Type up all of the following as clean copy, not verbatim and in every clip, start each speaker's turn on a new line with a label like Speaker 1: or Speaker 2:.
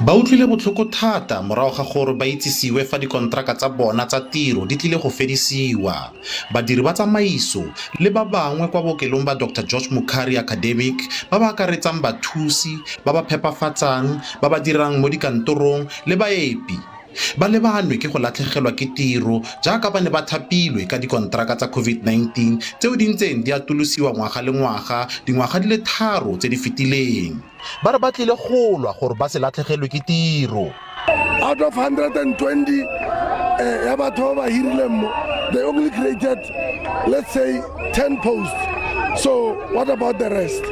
Speaker 1: Ba utlwile botlhoko thata morago ga gore ba itsisiwe fa dikonteraka tsa bona tsa tiro di tlile go fedisiwa. Badiri ba tsamaiso le ba bangwe kwa bookelong ba Doctor George Mukhari Academic ba ba akaretsang bathusi, ba ba phepafatsang, ba ba dirang mo dikantorong le baepi ba lebanwe ke go latlhegelwa ke tiro jaaka ba ne ba thapilwe ka dikonteraka tsa COVID-19 tseo di ntseng di atolosiwa ngwaga le ngwaga dingwaga di le tharo tse di fetileng. Ba re ba tlile go lwa gore ba se latlhegelwe ke tiro.
Speaker 2: Out of 120 ya batho ba ba hirileng mo, they only created, let's say, 10 posts. So what about the rest?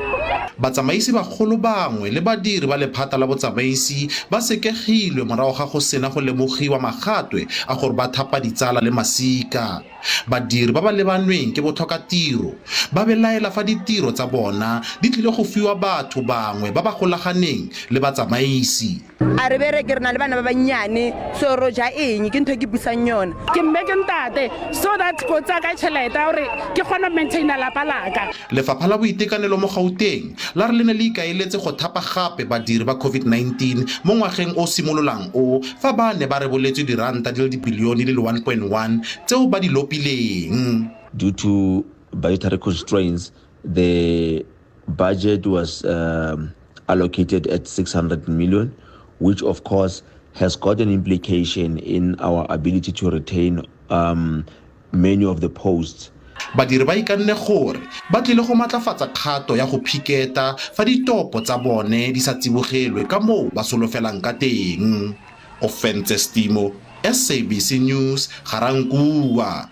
Speaker 1: Batsamaisi bagolo bangwe le badiri ba lephata la botsamaisi ba sekegilwe morago ga go sena go lemogiwa magatwe a gore ba thapa ditsala le masika. Badiri ba ba lebanweng ke botlhokatiro ba belaela fa ditiro tsa bona di tlile go fiwa batho bangwe ba ba golaganeng le batsamaisi.
Speaker 3: A re bereke, re na le bana ba bannyane, so ro ja eng? Ke ntho e ke busang yona.
Speaker 4: Ke mme ke ntate, so that ko tsaya ka tšhelete ya gore ke kgone go maintaina lapa laka.
Speaker 1: Lefapha la Boitekanelo mo Gauteng la re le ne le ikaeletse go thapa gape badiri ba COVID-19 mo ngwageng o simololang o fa ba ne ba reboletswe diranta di le dibilione di le 1.1 tseo ba di lopileng.
Speaker 5: Due to budgetary constraints, the budget was allocated at 600 million, which of course has got an implication in our ability to retain many of the posts.
Speaker 1: Badiri ba ikanne gore ba tlile go matlafatsa kgato ya go phiketa fa ditopo tsa bone di sa tsibogelwe ka moo ba solofelang ka teng. Ofentse Stimo, SABC News, Garankuwa.